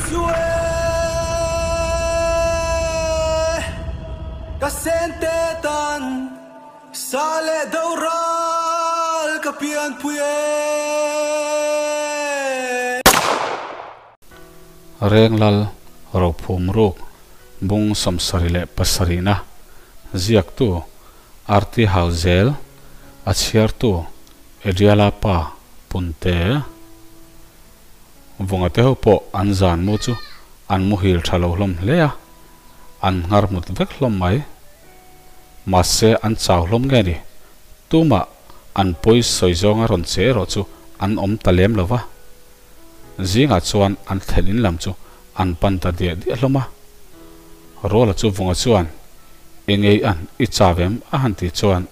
chu e Ka sente tan sa leh do ral ka pianpui e. Renglal Rophum Ruk Bung 77na ziaktu Arti Hauzel a chhiartu Adriala pa Punte. Vunga te ho pawh an zan mu chu an muhil tha lo hlawm hle a, an nghar mut vek hlawm mai. Mahse an chau hlawm nge ni? Tumah an pawi sawi zawnga rawn che erawh chu an awm ta lem lo va. Zingah chuan an thlen in lam chu an pan ta diah diah hlawm a. Ruala chu Vunga chuan, Engei an i chau em? a han ti chuan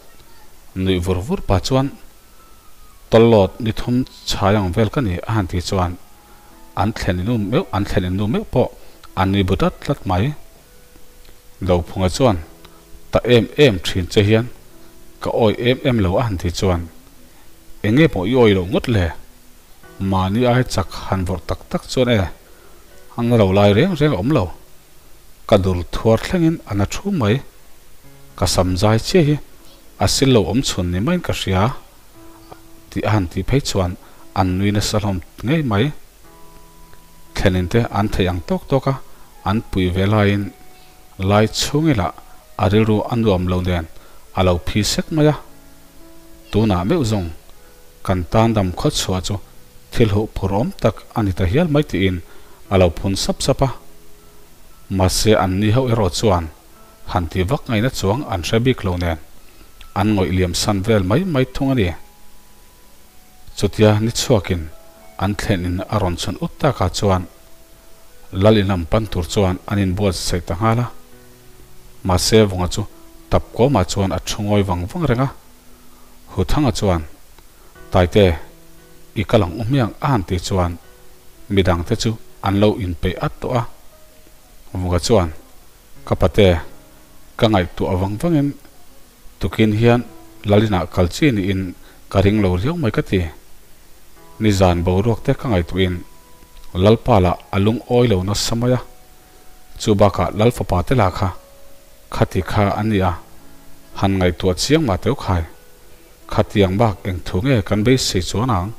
nuih vur vur pah chuan, Tawllawt ni thum chhai ang vel ka ni a han ti chuan an thlen inu meuh an thlen inu meuh pawh an nui bu tlat tlat mai. Dophunga chuan ta em em thin che hian ka awi em em lo a han ti chuan enge pawh i awi loh ngawt le? Mahni ai chak han vawrh tak tak chuan e a na lo lai reng reng a awm lo. Ka dur thuar thlengin a na thu mai. Ka sam zai chiah hi A sil lo awm chhun ni maiin ka hria tih a han tih phei chuan an nui nasa hlawm ngei mai. Thlenin te an theih ang tawk tawk a, an pui ve laiin lai chhungila a rilru a nuam lo nen a lo phi sek mai a. Tunah meuh zawng kan tan dam khawt chhuah chu thil huh phur awm tak a ni ta hial mai tiin a lo phun sap sap a. Mahse an ni ho erawh chuan Han ti vak ngaihna chuang an hre bik lo nen an ngawih liam san vel mai mai thung a ni. Chutia ni chhuakin an thlen in a rawn chhun ut takah chuan Lal in lam pan tur chuan an inbuatsaih ta nghal a. Mahse Vunga chu tap kawmah chuan a thu ngawi vang vang reng a. Huthanga chuan, Taite, i kal ang u hmiang a han tih chuan midangte chu an lo inpeih at tawh a. Vunga chuan, Ka pate, ka ngaihtuah vang vangin tukin hian Lalinah kal chi niin ka ring lo riau mai ka ti. Nizan boruak te ka ngaihtuahin Lalpa lah a lungawi lo nasa mai a, chu bakah Lal fapa te lah kha khati kha an ni a, han ngaihtuah chiang mah teu khai. Khatiang bak eng thu nge kan beisei chuan ang?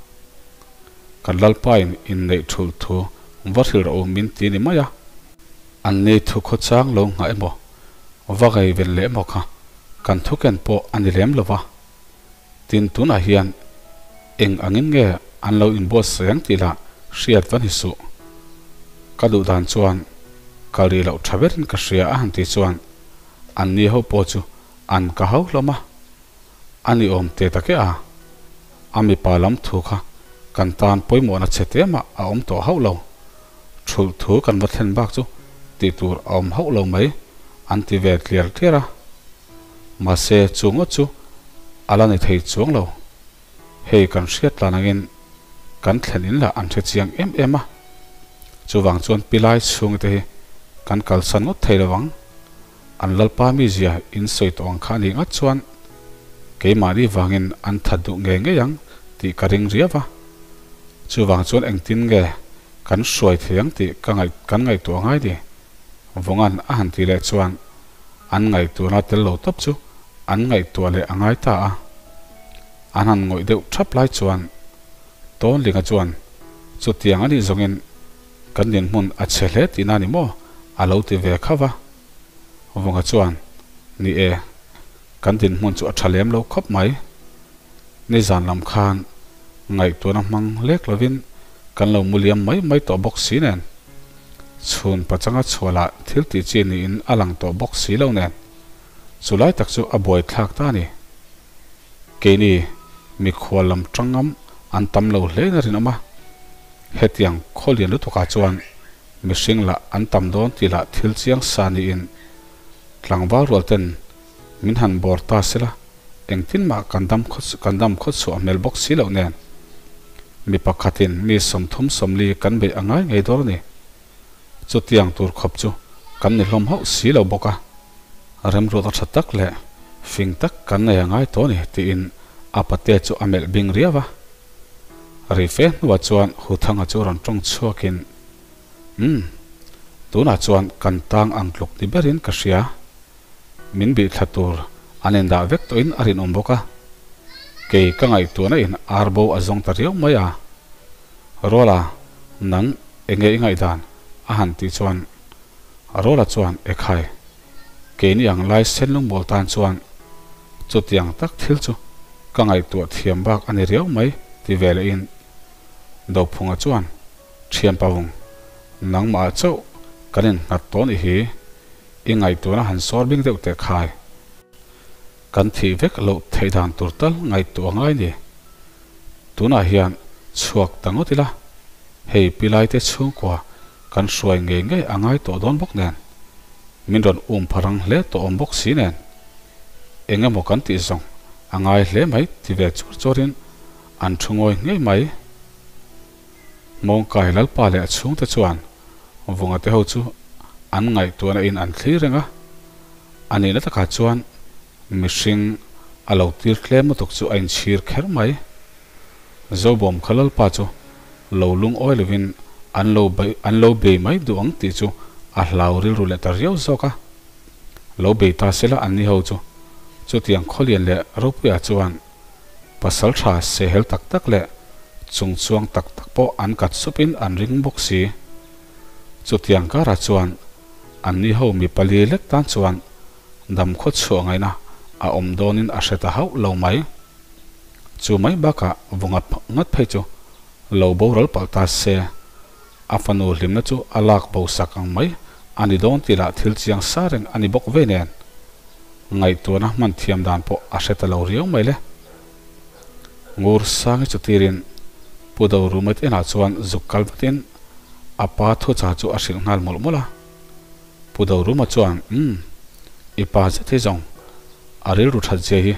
Kan Lalpa in inneih thulh thu va hrilh rawh u min ti ni mai a. An ni thu khawchang lo nghah emaw, va ngei ven leh emaw kha kan thu ken pawh a ni lem lo va. Tin, tunah hian eng angin nge an lo inbuatsaih ang tih lah hriat va ni suh. Ka duh dan chuan ka ri loh tha berin ka hria a han tih chuan an ni ho pawh chu an ka hau hlawm a. A ni awm te tak e a, a mipa lam thu kha kan tan pawimawhna chhe te mah a awm tawh hauh lo. Thulh thu kan va thlen bak chu tih tur a awm hauh lo mai, an ti ve tliar tliar a. Mahse chu ngawt chu a la ni thei chuang lo. Hei kan hriat tlan angin kan thlen in lah an hre chiang em em a. Chuvang chuan pilai chhungi te hi kan kalsan ngawt thei lo ang. An Lalpa mizia in sawi tawh ang kha a nih ngat chuan keimahni vangin an that duh ngei ngei ang tih ka ring riau a. Chuvang chuan engtin nge kan hruai thei ang tih ka ngaih kan ngaihtuah ngai ni? Vawnga'n a han tih leh chuan an ngaihtuahna tel lo tawp chu an ngaihtuah leh a ngai ta a. An han ngawih deuh thap lai chuan Tawnlinga chuan chutiang a nih zawngin kan dinhmun a chhe hle tihna a ni maw? a lo ti ve khauh va. Vawnga chuan, Ni e, kan dinhmun chu a tha lem lo khawp mai. Nizan lam khan ngaihtuahna hmang lek lovin kan lo mu liam mai mai tawh bawk si nen. Chhun pachanga chhuah lah thil tih chi niin a lang tawh bawk si lo nen. Chu lai tak chu a buai thlak ta a ni. Keini mikhual lam tangam an tam lo hle in a rinawm a. Hetiang khawlian lutukah chuan mihring lah an tam dawn tih lah thil chiang sa niin tlangval rual ten min han bawr ta sela engtin mah kan dam kan dam khawt chhuah hmel bawk si loh nen mi pakhatin mi 30 40 kan beih a ngai ngei dawn a ni. Chutiang tur khawp chu kan ni hlawm hauh si lo bawk a, remruat a tha tak leh fing tak kan nei a ngai tawh a ni tiin a pate chu a melh bing riau a. Ri fe hnuah chuan Huthanga chu rawn tawng chhuakin. Umm, tunah chuan kan tang ang tluk ni berin ka hria. Min bih thla tur an indah vek tawhin a rinawm bawk a. Kei ka ngaihtuahna in ar bo a zawng ta riau mai a. Ruala, nang enge i ngaihdan? a han tih chuan Ruala chuan, Ekhai, keini ang lai senlungbawl tan chuan chutiang tak thil chu ka ngaihtuah thiam bak a ni riau mai ti ve lehin Dophunga chuan, Thian Pavung, nangmah ah chauh kan innghat tawn i hi, i ngaihtuahna han sawr bing deuh teh khai. Kan thih vek loh theih dan tur tal ngaihtuah a ngai ni. Tunah hian chhuak ta ngawt ila, hei Pilaite chhungkua kan hruai ngei ngei a ngai tawh dawn bawk nen, min rawn um pha rang hle tawh awm bawk si nen, eng emaw kan tih zawng a ngai hle mai ti ve chur churin an thu ngawi ngei mai. Mawngkai Lalpa leh a chhungte chuan Vunga te ho chu an ngaihtuahna in an thlir reng a, a nihna takah chuan mihring a lo tir tlem lutuk chu a inchhir kher mai. Zobawm kha Lalpa chu lo lungawi lovin an lo an lo bei mai duh ang tih chu a hlau rilru leh ta riau zawk a. Lo bei ta sela anni ho chu chutiang khawlian leh ropuia chuan Pasal tha sehel tak tak leh chungchuang tak tak pawh an kat supin an ring bawk si. Chutiang karah chuan anni ho mi pali lek tan chuan damkhaw chhuah ngaihna a awm dawnin a hre ta hauh lo mai. Chu mai bakah vunga ngat phei chu lo boral palh ta se, a fanu hlimna chu a lak bo sak ang mai a ni dawn tih lah thil chiang sa reng a ni bawk ve nen. Ngaihtuahna hman thiam dan pawh a hre ta lo riau mai le. Ngur Sangi chu tirin Pu Dorumet inah chuan zuk kal vatin a pa thucha chu a hrilh nghal mawlh mawlh a. Pu Doruma chuan, Umm, i pa zet hi zawng a rilru that zia hi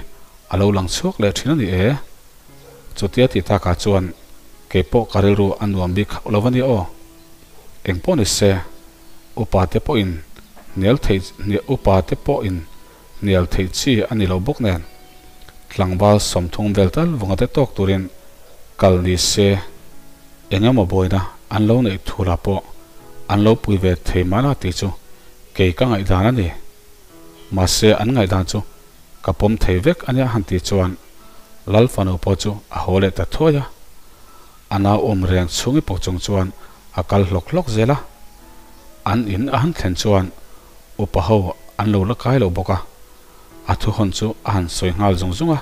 a lo lang chhuak leh thin a ni e. Chutia ti takah chuan kei pawh ka rilru a nuam bik hauh lo a ni aw. Engpawh ni se. Upa te pawhin hnial theih upa te pawhin hnial theih chi a ni lo bawk nen, tlangval 30 vel tal vunga te tawk turin kal ni se eng emaw buaina an lo neih thur ah pawh an lo pui ve thei mahna tih chu kei ka ngaihdan a ni. Mahse an ngaihdan chu ka pawm thei vek a nia han tih chuan Lal fanu pawh chu a haw leh ta thuai a. A nau awm reng chhungi pawh chung chuan a kal hlawk hlawk zel a, an in a han thlen chuan upa ho an lo la kai lo bawk a, a thu hawn chu a han sawi nghal zung zung a.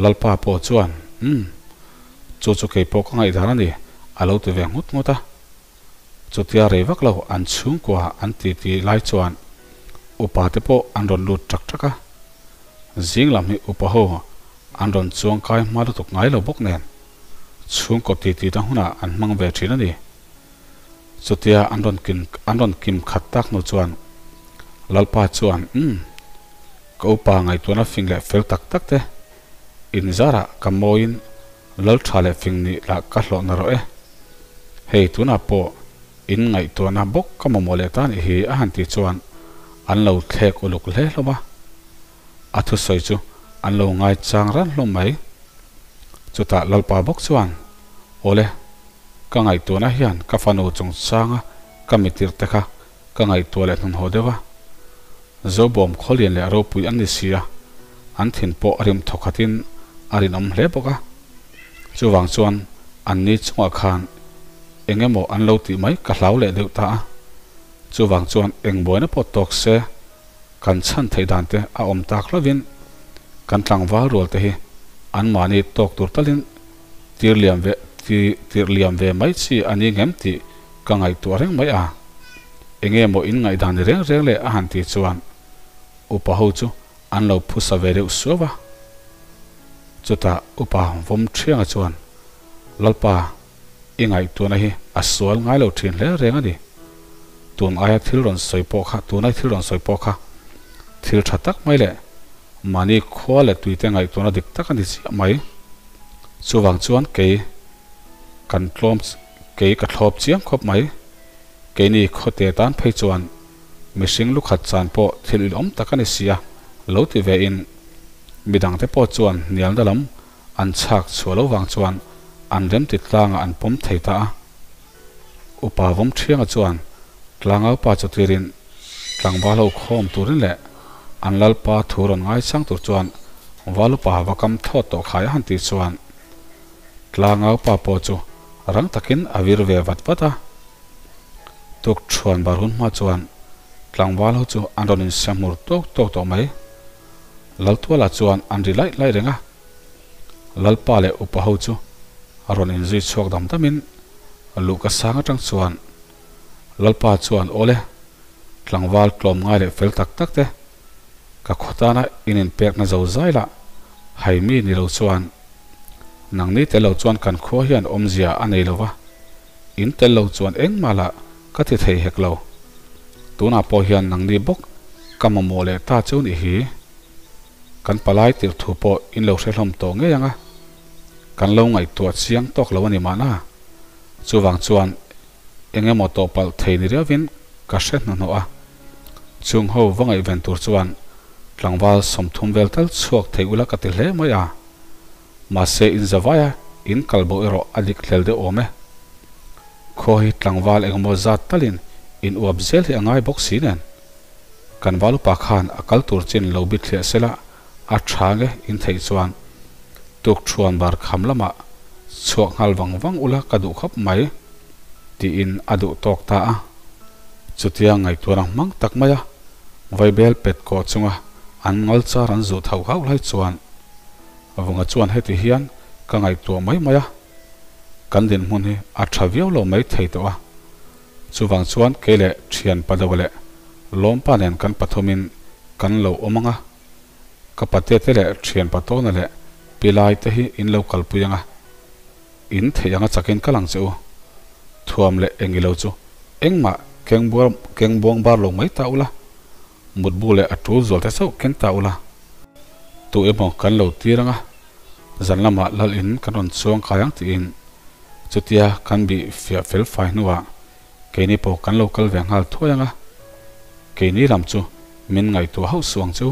Lalpa pawh chuan, Umm, chu chu kei pawh ka ngaihdan a ni, a lo ti ve nghut nghut a. Chutia rei vak lo an chhungkua an titi lai chuan upa te pawh an rawn lut ṭak ṭak a. Zing lam hi upa ho an rawn chuang kai hma lutuk ngai lo bawk nen, Chhungkaw titi ta hunah an hmang ve thin a ni. Chutia an rawn kin an rawn kim khat tak hnu chuan Lalpa chuan, Umm, ka upa ngaihtuahna fing leh fel tak tak te, inzarah ka mawiin lal tha leh fing nih lah ka hlawh na rawh e. Hei tunah pawh in ngaihtuahna bawk ka mamawh leh ta nih hi a han tih chuan an lo thlek uluk hle hlawm a. A thusawi chu an lo ngaichang ran hlawm mai. Chutah Lalpa bawk chuan, Awle, ka ngaihtuahna hian ka fanu chungchanga ka mitirh te kha ka ngaihtuah leh hnunhawh deuh a. Zobawm khawlian leh ropui an ni si a, an thin pawh a rim thawkhatin a rinawm hle bawk a. Chuvang chuan anni chungah khan eng emaw an lo tih mai ka hlau leh deuh ta a. Chuvang chuan eng buaina pawh tawk se, Kan chhan theih dan te a awm tak hlovin kan tlangval rual te hi anmahni tawk tur talin tir liam ve tirh liam ve mai chi a ni ngem tih ka ngaihtuah reng mai a. Enge maw in ngaihdan ni reng reng le a han tih chuan upa ho chu an lo phusa ve deuh suau a. Chutah upa vawm thianga chuan Lalpa I ngaihtuahna hi a sual ngai lo thin hle reng a ni. Tun aia thil rawn sawi pawh kha, tun ai thil rawn sawi pawh kha thil tha tak mai leh mahni khua leh tuite ngaihtuahna dik tak a ni chiah mai. Chuvang chuan kei kan tlawm kei ka thlawp chiang khawp mai. Keini khawte tan phei chuan mihring lukhat chan pawh thil ilawm tak a ni si a, lo ti ve in midangte pawh chuan hnialna lam An chhak chhuah lo vang chuan an remti tlangah an pawm thei ta a. Upa Vawmṭhianga chuan tlangaupa chu tirin tlangval ho khawm turin leh an lalpa thu rawn ngaichang tur chuan Valupa va kam thlawt tawh khai a han tih chuan tlangaupa pawh chu rang takin a vir ve vat vat a. Tuk ṭhuan bar hun hma chuan tlangval ho chu an rawn insiamhmur tawk tawk tawh mai. Laltuala chuan an ri laih laih reng a. Lalpa leh upa ho chu a rawn inzui chhuak dam damin luhka sang atang chuan Lalpa chuan Awle, tlangval tlawm ngai leh fel tak tak te, ka khaw tana in inpekna zo zai lah haimi ni lo chuan nangni tel lo chuan kan khua hian awmzia a nei lo va, in tel lo chuan engmah lah ka ti thei hek lo. Tunah pawh hian nangni bawk ka mamawh leh ta chu nih hi. Kan palai tirh thu pawh in lo hre hlawm tawh ngei ang a, kan lo ngaihtuah chiang tawk lo a ni mahna. Chuvang chuan eng emaw tawh palh thei ni riauvin ka hre hnuhnawh a. Chung ho va ngaihven tur chuan tlangval 30 vel tal chhuak thei ula ka ti hle mai a. Mahse in zavaia in kal bo erawh a dik hlel deuh awm e. Khaw hi tlangval engemaw zat talin in uap zel hi a ngai bawk si nen. Kan valupa khan a kal tur chin lo bit thliah sela a tha nge in theih chuan tuk thuan bar kham lamah chhuak nghal vang vang ula ka duh khawp mai tiin a duh tawk ta a. Chutia ngaihtuahna hmang tak maia vaibel pet kawh chunga an ngal char an zuh thauh hauh lai chuan Vunga chuan heti hian ka ngaihtuah mai mai a, kan dinhmun hi a tha viau lo mai thei tawh a. Chuvang chuan kei leh thian pa deuh leh lawmpa nen kan pathumin kan lo awm ang a, ka pate te leh thian pa tawna leh pilai te hi in lo kalpui ang a, in theih anga chakin ka lang che u. Thuam leh eng ilo chu engmah keng buar keng buang bar lo mai ta ula, mutbu leh a tul zual te chauh keng ta ula. Tu emaw kan lo tir ang a, zan lamah lal in kan rawn chuang kai ang tiin chutia kan bih fiah fel fai hnuah keini pawh kan lo kal ve nghal thuai ang a, keini lam chu min ngaihtuah hauh suh ang chu.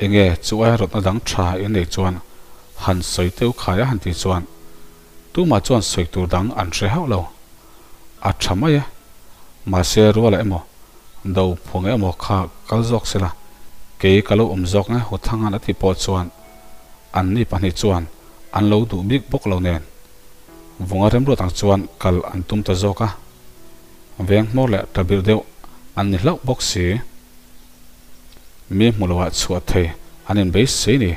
Enge chu aia rawtna dang tha in nei chuan han sawi teuh khai a han tih chuan tumah chuan sawi tur dang an hre hauh lo. A tha mai e, mahse ruala emaw Do phuang emaw kha kal zawk sela, kei ka lo awm zawk nge Huthangan a tih pawh chuan an ni pahnih chuan an lo duh bik bawk lo nen Vunga remruat ang chuan kal an tum ta zawk a, veng hmawr leh ta birh deuh an ni hlauh bawk si. Mi hmu loah chhuah thei an inbeisei ni.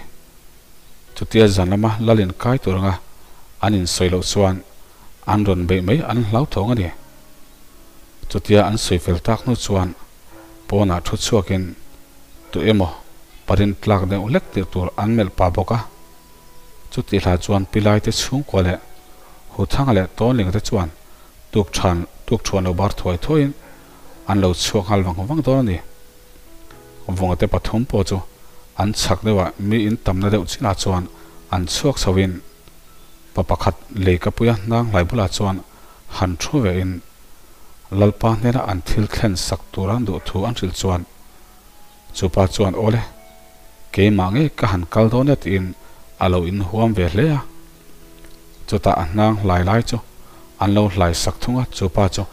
Chutia zan lama lal inkai tur anga an insawi loh chuan an rawn beih mai an hlauthawng a ni. Chutia an sawi fel tak hnu chuan pawnah thu chhuakin tu emaw parin tlak deuh hlek tirh tur an melh pah bawk a. Chutih hla chuan Pilai te chhungkua leh Huthanga leh Tawnlinga te chuan tuk than tuk thuan lo bar thuai thuaiin an lo chhuak nghal vang vang dawn a ni. Vunga te pathum pawh chu an chhak deuhah mi in tamna deuh chinah chuan an chhuak chhoin pa pakhat leikapuia hnang hlai bulah chuan han thu ve in Lalpa hnena an thil thlen sak tur an duh thu an hrilh chuan chupa chuan Awle, keimah ngei ka han kal dawn e tiin a lo inhuam ve hle a. Chutah a hnang hlai lai chu an lo hlai sak thung a, chupa chu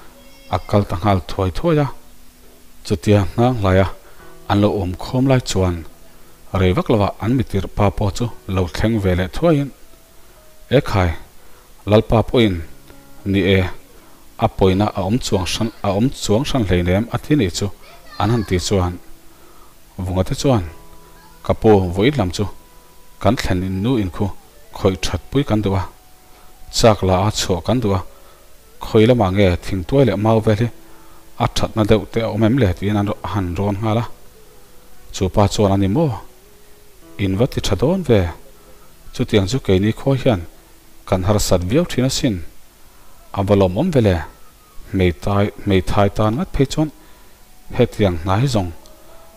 a kal ta nghal thuai thuai a. Chutia hnang hlaia an lo awm khawm lai chuan rei vak lovah an mitirh pa pawh chu lo thleng ve leh thuaiin Ekhai, Lalpa pawhin, Ni e, a pawina a awm chuang hran, a awm chuang hran hleinem a ti nih chu an han ti chuan Vunga te chuan, Ka pu, vawiin lam chu kan thlen in nu in khu khawih that pui kan duh a, chak la a chhuah kan duh a, khawi lamah nge thingtuai leh mau vel hi a thatna deuh te a awm em le tiin an han rawn nghal a. Chu pa chuan a ni maw? In va ti tha dawn ve. Chutiang chu keini khaw hian kan harsat viau thin asin. A va lawmawm ve le. Hmeitai hmeithai tan ngat phei chuan hetiang hna hi zawng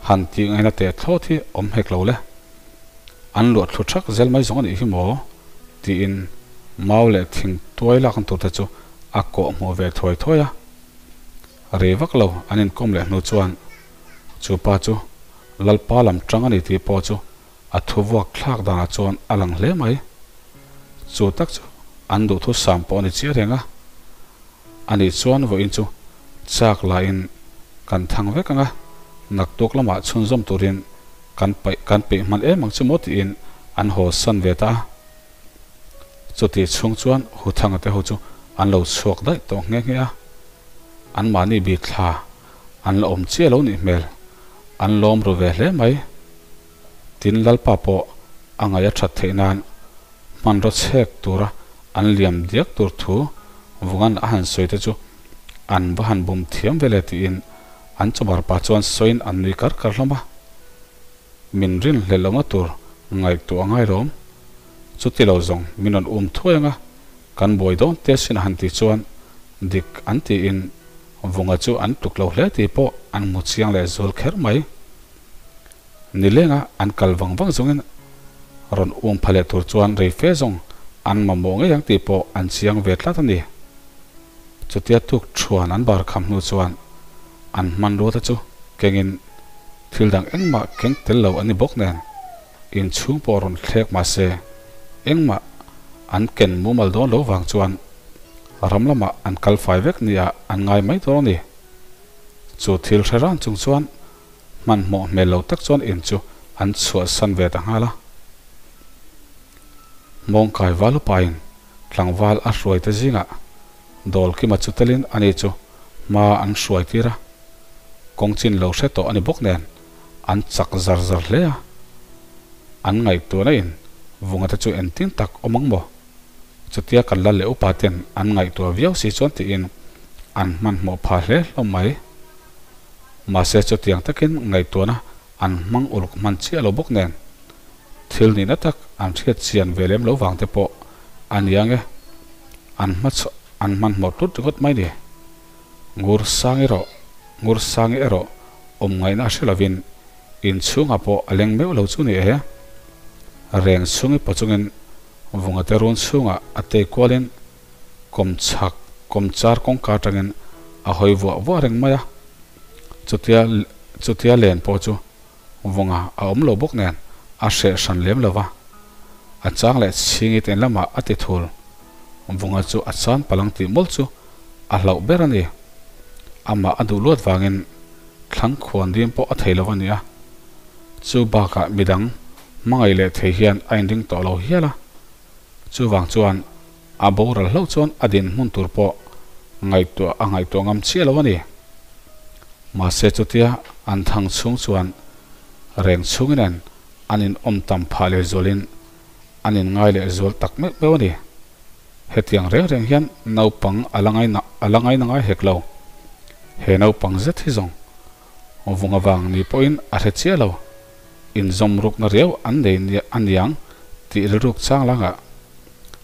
han tih ngaihna teh thlawt hi awm hek lo le. An luah thlu thak zel mai zawng a nih hi maw? tiin mau leh thing tuai lak tur te chu a kawh hmuh ve thuai thuai a. Rei vak lo an inkawm leh hnu chuan chu pa chu Lalpa lam tang a ni tih pawh chu a thu vuak thlak danah chuan a lang hle mai. Chu tak chu an duhthu sam pawh a ni chiah reng a. Ani chuan vawiin chu chak lain kan thang vek ang a, naktuk lamah chhunzawm turin kan paih kan peih hman em ang chu maw tiin an haw san ve ta a. Chuti chhung chuan Huthanga te ho chu an lo chhuak daih tawh nghe nghe a, anmahni bik thla an la awm chiah lo nih hmel, an lawm ru ve hle mai. Tin Lalpa pawh a ngaih a that theih nan hmanraw chhek tura an liam diak tur thu Vungan a han sawi te chu an va han bum thiam ve le tiin an chawbar pa chuan sawiin an nui kar kar hlawm a. Min rin hlel lohna tur ngaihtuah a ngai lawm. Chuti lo zawng min rawn um thuai anga kan buai dawn te sin a han tih chuan dik an tiin Vunga chu an tluk lo hle tih pawh an hmu chiang leh zual kher mai. Nilenga an kal vang vang zawngin rawn um pha leh tur chuan rei fe zawng an mamawh ngei ang tih pawh an chiang ve tlat a ni. Chutia tuk thuan an bar kham hnu chuan an hmanrua te chu kengin thil dang engmah keng tel lo an ni bawk nen inchhung pawh rawn thlek mah se engmah an ken mumal dawn lo vang chuan ram lamah an kal fai vek nia an ngai mai dawn a ni. Chu thil hre ran chung chuan Hmanhmawh hmel lo tak chuan in chu an chhuahsan ve ta nghal a. Mawngkai val upain tlangval a hruai te zingah Dawlkima chu telin ani chu hma an hruai tir a. Kawng chin lo hre tawh a ni bawk nen an chak zar zar hle a. An ngaihtuahna in vunga te chu entin tak awm ang maw? Chutia kan lal leh upa ten an ngaihtuah viau si chuan tiin an hmanhmawh phah hle hlawm mai. Mahse chutiang takin ngaihtuahna an hmang uluk hman chiah lo bawk nen, thil nihna tak an hriat chian ve lem lo vang te pawh a ni ang e, an hma an hmanhmawh tlut ringawt mai ni. Ngur sang erawh Ngur sangi erawh awm ngaihna a hre lovin inchhungah pawh a leng meuh lo chu ni e. Reng chhungi pawh chungin Vungate run chhungah a tei kualin kawmchhak kawmchar kawngka atangin a hawi vuah vuah reng mai a. Chutia chutia len pawh chu Vunga a awm lo bawk nen a hreh hran lem lo va. A chang leh chhingi ten lamah a ti thul. Vunga chu a chan palang tih mawlh chu a hlauh ber a ni. Amah a duh luat vangin thlang khuan dim pawh a thei lo a ni a. Chu bakah midang hmangaih leh thei hian a inring tawh lo hial a. Chuvang chuan a boral hlauh chuan a dinhmun tur pawh ngaihtuah a ngaihtuah ngam chiah lo a ni. Mahse chutia an thang chhung chuan reng chhungin en an inawm tam phah leh zualin an inngai leh zual tak meuh meuh a ni. Hetiang reng reng hian naupang a la ngai a la ngaina ngai hek lo. He naupang zet hi zawng vung avang ni pawhin a hre chiah lo. Inzawm rukna riau an nei a niang tih rilruk chang langah.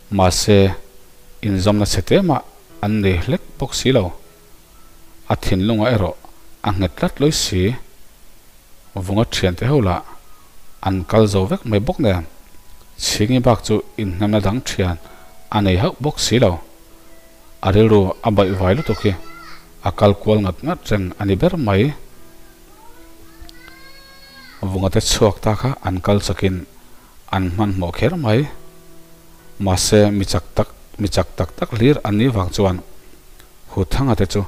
Mahse, inzawmna chhe te mah an nei hlek bawk si lo. A thinlungah erawh a nghet tlat lawi si. Vunga thiante ho lah an kal zo vek mai bawk nen, Chhingi bak chu inhnemna dang thian a nei hauh bawk si lo. A rilru a baihvai lutuk hi a kal kual ngat ngat reng a ni ber mai. Vungate chhuak ta kha an kal chakin an hmanhmawh kher mai. Mahse mi chak tak mi chak tak tak hlir an nih vang chuan Huthanga te chu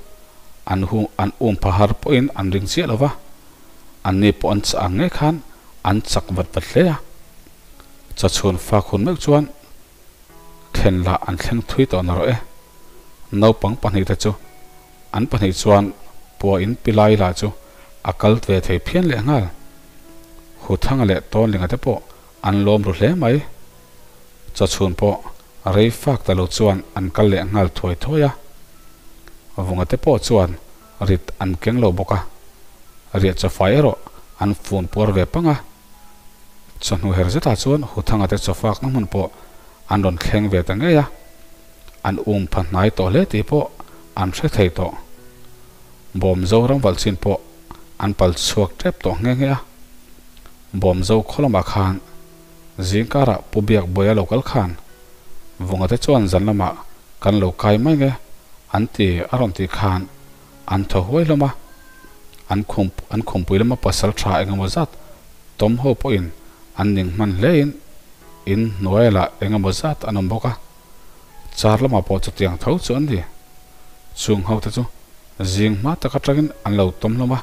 an hu an um pha har pawhin an ring chiah lo va, anni pawh an chah ang ngei khan an chak vat vat hle a. Chachhun fak hun meuh chuan thlen lah an thleng thui tawh narawh e. Naupang pahnihte chu an pahnih chuan pua in pi lai lah chu a kal ve thei phian leh nghal. Huthanga leh Tawnlinga te pawh an lawm ru hle mai. Chawchhun pawh rei fak ta lo chuan an kal leh nghal thuai thuai a. Vunga te pawh chuan rit an keng lo bawk a, riah chawfai erawh an fun puar ve pang a. Chawhnu her zetah chuan Huthanga te chawfakna hmun pawh an rawn thleng ve ta ngei a, an um pha hnai tawh hle tih pawh an hre thei tawh. Bawm Zoram valh chin pawh an pal chhuak tep tawh nghe nghe a. Bawm Zo khaw lamah khan zingkarah Pu Biak Buaia lo kal khan Vunga te chuan zan lamah kan lo kai mai nge an ti a rawn tih khan an thaw huai hlawm a. An khum an khumpui lama pasal tha engemaw zat tawm ho pawhin an ning hman hlein in hnuai lah engemaw zat an awm bawk a. Char lamah pawh chutiang tho chu an ni. Chung ho te chu zing hma tak atangin an lo tawm hlawm a,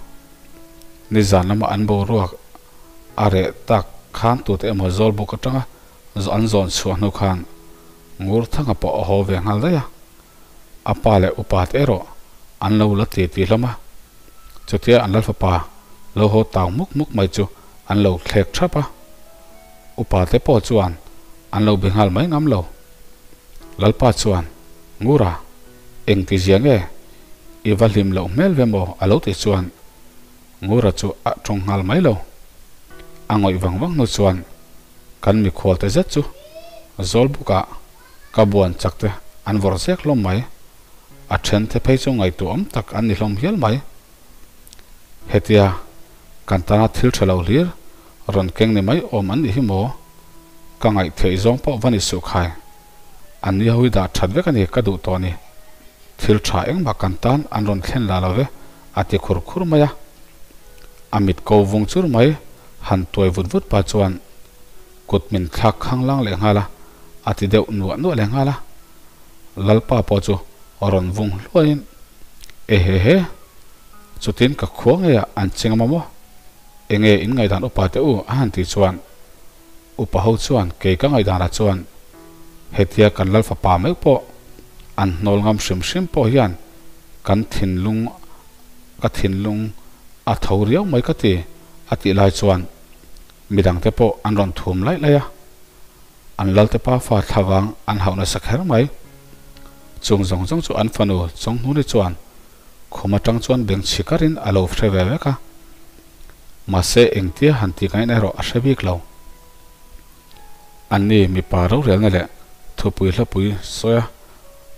nizan lama an boruak a reh tak khan tute emaw zawl buk atanga an zawn chhuah hnu khan Ngurthanga pawh a haw ve nghal daih a, a pa leh upa te erawh an lo la ti ti hlawm a, chutia an lalfapa lo haw tau hmuk hmuk mai chu an lo thlek thap a, upa te pawh chuan an lo be nghal mai ngam lo. Lalpa chuan, Ngura, engti zia nge i va hlim loh hmel ve maw? a lo ti chuan Ngura chu a tawng nghal mai lo. A ngawih vang vang hnu chuan kan mikhual te zet chu Zawlbukah ka buan chak te an vawrh zek hlawm mai. A then te phei chu ngaihtuah awm tak an ni hlawm hial mai. Hetia kan tana thil tha lo hlir rawn keng ni mai awm an nih hi maw? Ka ngaih theih zawng pawh va ni suh khai. An ni ho hi dah that vek a ni ka duh tawh ni. Thil tha engmah kan tan an rawn thlen la lo ve a ti khur khur mai a. A mit ko vung chur mai han tuai vut vut pa chuan kut min thlak khang lang leh nghal a, a ti deuh nuah nuah leh nghal a. Lalpa pawh chu rawn vung hluaiin, E he he, chutin ka khua ngei ah an cheng a maw? Enge in ngaihdan upa te u a han tih chuan upa ho chuan kei ka ngaihdanah chuan hetia kan lal fapa meuh pawh an hnawl ngam hrim hrim pawh hian kan thinlung ka thinlung a tho riau mai ka ti a tih lai chuan midangte pawh an rawn thum laih laih a. An lalte pa fa thlavang an hauh nasa kher mai. Chung zawng zawng chu an fanu Chawnghnuni chuan khum atang chuan beng chhi karin a lo hre ve vek a. Mahse engtia han tih ngaihna erawh a hre bik lo. Anni mipa rorelna leh thupui hlapui sawia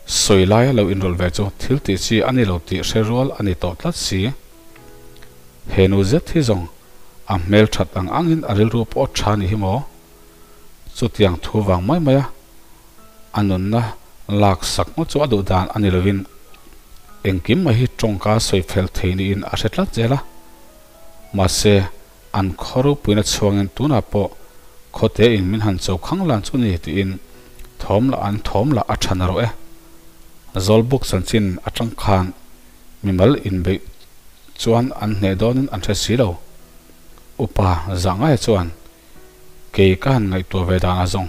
sawi laia lo inrawlh ve chu thil tih chi a ni lo tih hre rual a ni tawh tlat si. He nu zet hi zawng a hmel that ang angin a rilru pawh a tha ni hi maw? Chutiang thu vang mai mai a, a nunna lak sak ngawt chu a duh dan a ni lovin engkim mai hi tawngka sawi fel thei niin a hre tlat zel a. Mahse, an khaw ropuina chhuangin tunah pawh khawte in min han cho khang lan chu ni tiin thawm lah an thawm lah a tha na rawh e. Zawlbuk chanchin atang khan mimal inbeih chuan an hneh dawnin an hre si lo. Upa Zahngaia chuan Kei ka han ngaihtuah ve dan a zawng.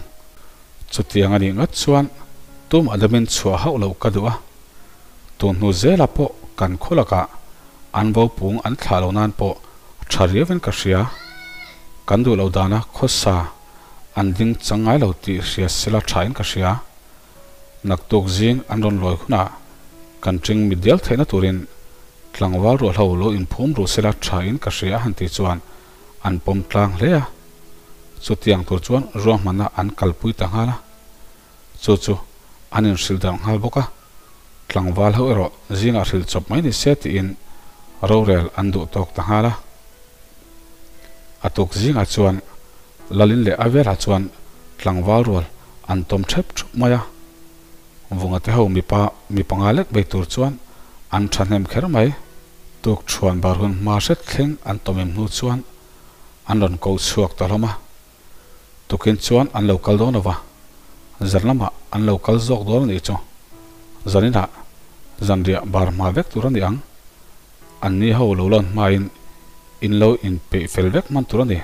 Chutiang a nih ngat chuan tum adamin chhuah hauh loh ka duh a. Tun hnu zelah pawh kan khaw lakah an vo pung an thlah lo nan pawh tha riauin ka hria. Kan duh loh dana khawsa an ding chang ngai lo tih hria sela thain ka hria. Naktuk zing an rawn lawi hunah kan ṭing mit dial theihna turin tlangval ruahlo lo inphum ruh sela thain ka hria a han tih chuan an pawm tlang hle a, chutiang tur chuan ruahmanna an kalpui ta nghal a, chu chu an inhrilh darh nghal bawk a, tlangval ho erawh zingah hrilh chawp mai ni se tiin rorel an duh tawk ta nghal a. A tuk zingah chuan Lalin leh Avela chuan tlangval rual an tawm thep thup mai a, Vunga te ho mipa mi panga lek bei tur chuan an thahnem kher mai. Tuk thuan bar hun hma hret thleng an tawmim hnu chuan an rawn ko chhuak ta hlawm a. Tukin chuan an lo kal dawn lova, zan lamah an lo kal zawk dawn a nih chu. Zaninah zanriah bar hma vek tur a ni ang. Anni ho lo lawn hmain in lo inpeih fel vek hman tur a ni.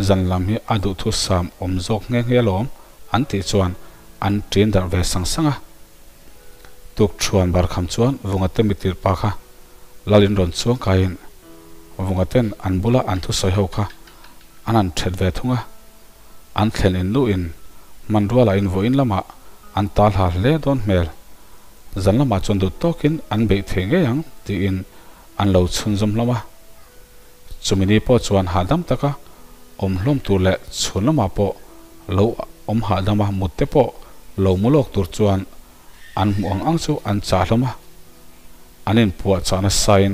Zan lam hi a duhthusam awm zawk nghe nghe alawm an tih chuan an ṭin darh ve sang sang a. Tuk thuan bar kham chuan Vungate mitir pa kha lal in rawn chuang kaiin Vungaten an bula an thusawi ho kha an han ṭhet ve thung a. An thlen in nu in hmanrua lah in vawiin lamah an tal ha hle dawn hmel. Zan lamah chuan duh tawkin an beih thei ngei ang tiin an lo chhunzawm hlawm a. Chumi ni pawh chuan hahdam taka awm hlawm tur leh chhun lamah pawh lo awm hahdam a, mut te pawh lo mu lawk tur chuan an hmuh ang ang chu an chah hlawm a. An inpuah chah nasain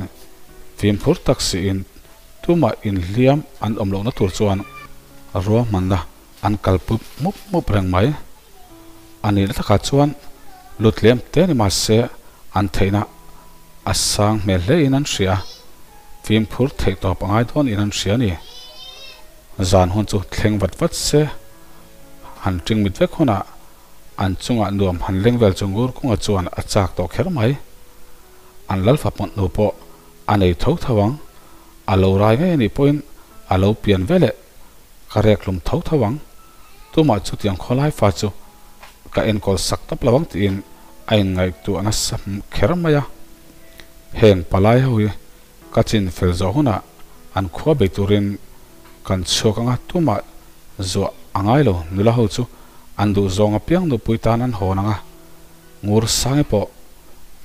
fimkhur tak siin tumah inhliam an awm lohna tur chuan ruahmanna an kalpui mup mup reng mai. A nihna takah chuan lu tlem te ni mahse an theihna a sang hmel hle in an hria a, fimkhur theih tawp a ngai dawn in an hria a ni. Zan hun chu thleng vat vat se, han ṭing mit vek hunah an chungah nuam han leng vel chu ngur kunga chuan a chak tawh kher mai. An lal fapa hnu pawh a nei tho tho ang, a lo rai ngei a nih pawhin a lo pian ve leh ka rek hlum tho tho ang. Tumah chutiang khawlai fa chu ka enkawl sak tawp lo ang tiin a inngaihtuah nasa kher mai a. Heng palai ho hi ka chin fel zawh hunah an khua bei turin kan chhuak anga tumah zuah a ngai lo nula ho chu an duh zawng apiang nupui tan an hawn ang a. Ngur Sangi pawh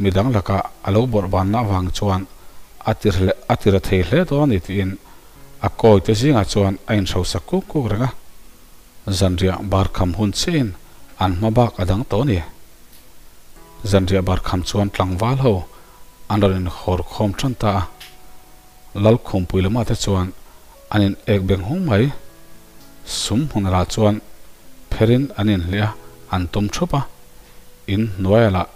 midang lakah a lo bawrh banna avang chuan a ti a ti ra thei hle dawn a ni tiin a kawi te zingah chuan a inhrosak kuk kuk reng a. Zanriah bar kham hun chiahin an hma bak a dang tawh a ni. Zanriah bar kham chuan tlangval ho an rawn inhawr khawm tan ta a. Lalkhumpui lamah te chuan an in ek beng hung mai. Sum hmun lah chuan pherin an inhliah a, an tawm thup a. In hnuaia lah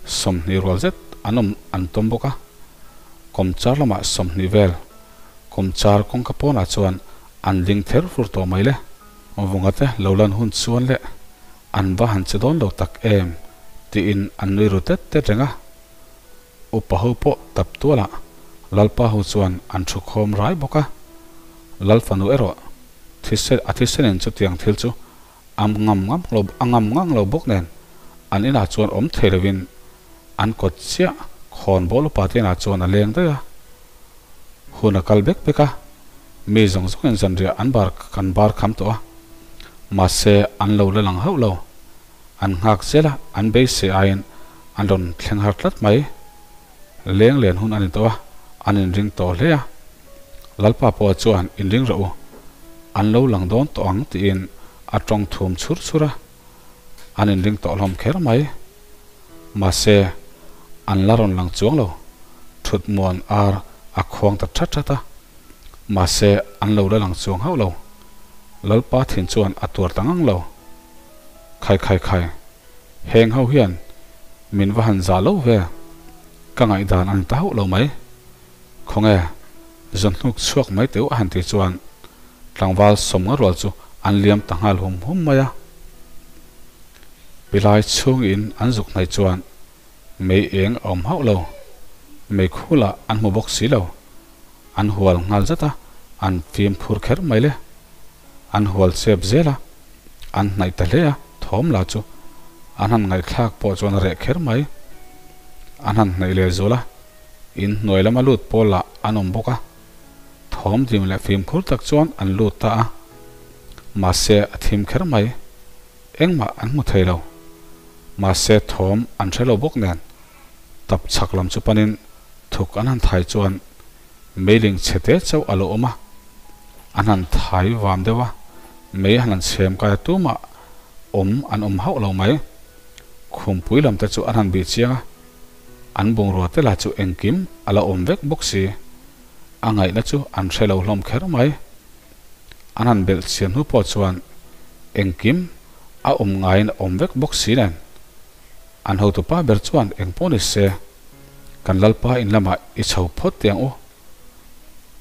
20 rual zet an awm an tawm bawk a. Kawmchar lamah 20 vel kawmchar kawngka pawnah chuan an ding ther fur tawh mai le. Vunga te lo lan hun chuan leh an va han che dawn lo tak em tiin an nui ru tet tet reng a. Upa ho pawh tap tualah Lalpa ho chuan an thu khawm rai bawk a. Lal fanu erawh thisen a thisenin chutiang thil chu a ngam ngam lo a ngam ngang lo bawk nen an inah chuan awm thei lovin an kawt chiah khawn bawl upa te inah chuan a leng daih a. Hun a kal bek bek a, mi zawng zawngin zanriah an bar kan bar kham tawh a. Mahse an lo la lang hauh lo. An nghak zel a, an beisei aiin an rawn thleng har tlat mai. Leng len hun a ni tawh a, an inring tawh hle a. Lalpa pawh chuan inring rawh u, an lo lang dawn tawh ang tiin a tawng thum chhur chhur a. An inring tawh hlawm kher mai. Mahse, an la rawn lang chuang lo. Thut muan ar a khuang ta that that a. Mahse, an lo la lang chuang hauh lo. Lalpa thin chuan a tuar ta ngang lo. Khai khai khai, heng ho hian min va han zah lo ve, ka ngaihdan a ni ta hauh lo mai. Khawnge, zawnhnuk chhuak mai teuh a han tih chuan tlangval sawmnga rual chu an liam ta nghal hum hum mai a. Pilai chhungin an zuk hnaih chuan mei eng a awm hauh lo, mei khulah an hmu bawk si lo. An hual nghal zat a, an fimkhur kher mai le. An hual chep zel a, an hnaih ta hle a, thawm la chu an han ngaihthlak pawh chuan a reh kher mai. An han hnaih leh zual a, in hnuai lama lut pawl lah an awm bawk a, thawm dim leh fimkhur tak chuan an lut ta a. Mahse a thim kher mai, engmah an hmu thei lo. Mahse thawm an hre lo bawk nen, tap chhak lam chu panin thuk an han thai chuan Meiling chhe te chauh a lo awm a, an han thai vam deuh a, mei han han chhem kai a tumah awm an awm hauh lo mai. Khumpui lam te chu an han bih chiang a, an bungrua te lah chu engkim a la awm vek bawk si. A ngaihna chu an hre lo hlawm kher mai. An han belh chian hnu pawh chuan engkim a awm ngaiin a awm vek bawk si nen. An hotupa ber chuan eng pawh ni se, kan Lalpa in lamah i chho phawt teh ang u.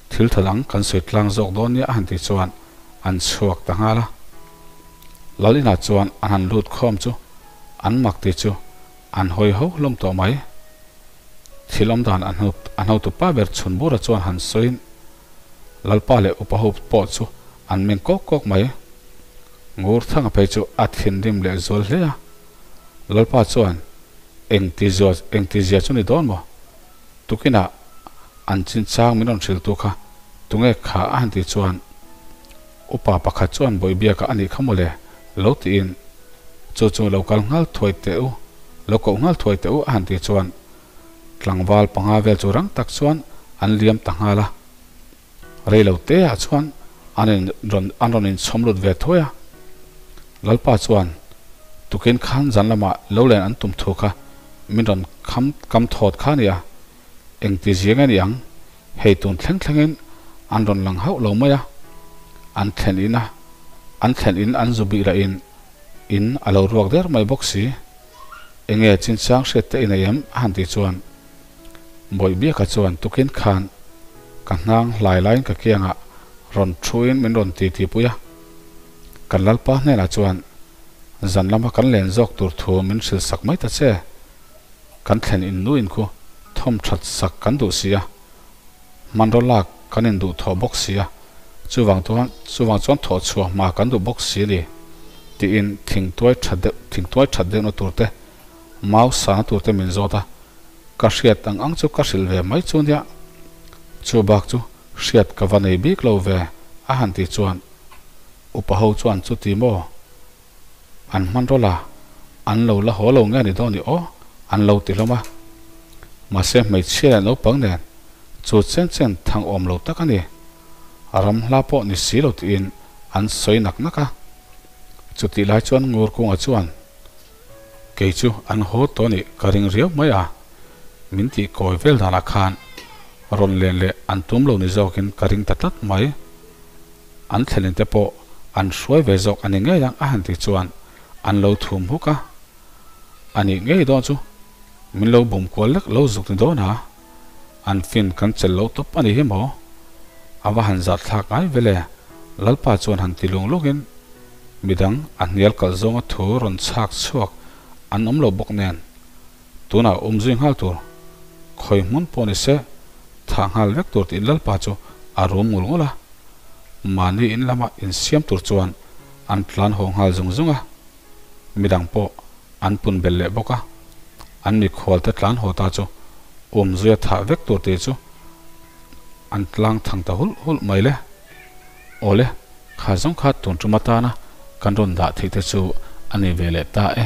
Thil tha dang kan sawi tlang zawk dawn nia a han tih chuan an chhuak ta nghal a. Lal inah chuan an han lut khawm chu an mak tih chu an hawi ho hlawm tawh mai. Thil awm dan an hotupa ber chhun bura chuan han sawiin Lalpa leh upa ho pawh chu an meng kawk kawk mai. Ngurthanga phei chu a thinrim leh zual hle a. Lalpa chuan, Engti zua, engti zia chu ni dawn maw? Tukinah an chinchang min rawn hriltu kha tunge kha a han tih chuan, Upa pakhat chuan bawih biaka a nih kha mawle, lo tiin, Chu chu lo kal nghal thuai teh u, lo koh nghal thuai teh u a han tih chuan, tlangval panga vel chu rang tak chuan an liam ta nghal a. Rei lo te ah chuan an in rawn an rawn inchhawm lut ve thuai a. Lalpa chuan tukin khan zan lamah lo len an tum thu kha min rawn kham kam thawt kha a ni a, engti zia nge ni ang, hei tun thleng thlengin an rawn lang hauh lo mai a, an thlen in a an thlen in an zu bih lah in in a lo ruak der mai bawk si. Enge chinchang hriat te i nei em? a han tih chuan Bawih biaka chuan tukin khan ka hnang hlai laiin ka kiangah rawn thuin min rawn ti ti pui a. Kan Lalpa hnenah chuan zan lama kan len zawk tur thu min hrilh sak mai ta che. Kan thlen in nuin khu Thawm that sak kan duh si a, hmanraw lak kan induh thawh bawk si a, chuvang chuan chuvang chuan thawh chhuah hma kan duh bawk si a ni, tiin thingtuai tha deuh thingtuai that deuhna tur te, mau sahna tur te min zawt a, ka hriat ang ang chu ka hrilh ve mai chu nia, chu bak chu hriat ka va nei bik lo ve a han tih chuan upa ho chuan chuti maw? An hmanraw la, an lo la haw lo nge ni dawn i aw, an lo ti hlawm a. Mahse hmeichhia leh naupang nen chu chen chen thang awm lo tak a ni. Ram hla pawh ni si lo tiin an sawi nak nak a. Chutih lai chuan Ngur Kunga chuan, Kei chu an haw tawh nih ka ring riau mai a, min tih kawi vel danah khan rawn len leh an tum lo ni zawkin ka ring ta tlat mai. An thlenin te pawh an hruai ve zawk a ni ngei ang a han ti chuan an lo thum huk a. A nih ngei dawn chu min lo bum kual lek lo zuk ni dawn a, an fin kan chelh lo tawp a ni hi maw? A va han zat thlak ngai ve le, Lalpa chuan han ti lung lungin midang a hnial kalh zawnga thu rawn chhak chhuak an awm lo bawk nen tunah awm zui nghal tur khawi hmun pawh ni se thah nghal vek tur tiin Lalpa chu a rum ngul ngul a. Mahni in lama insiam tur chuan an tlan haw nghal zung zung a, midang pawh an pun belh leh bawk a. An mikhual te tlan haw ta chu awmzuia thah vek tur tih chu an tlang thang ta hulh hulh mai le. Awle, kha zawng kha tun tum atana kan rawn dah theih te chu a ni ve leh ta e.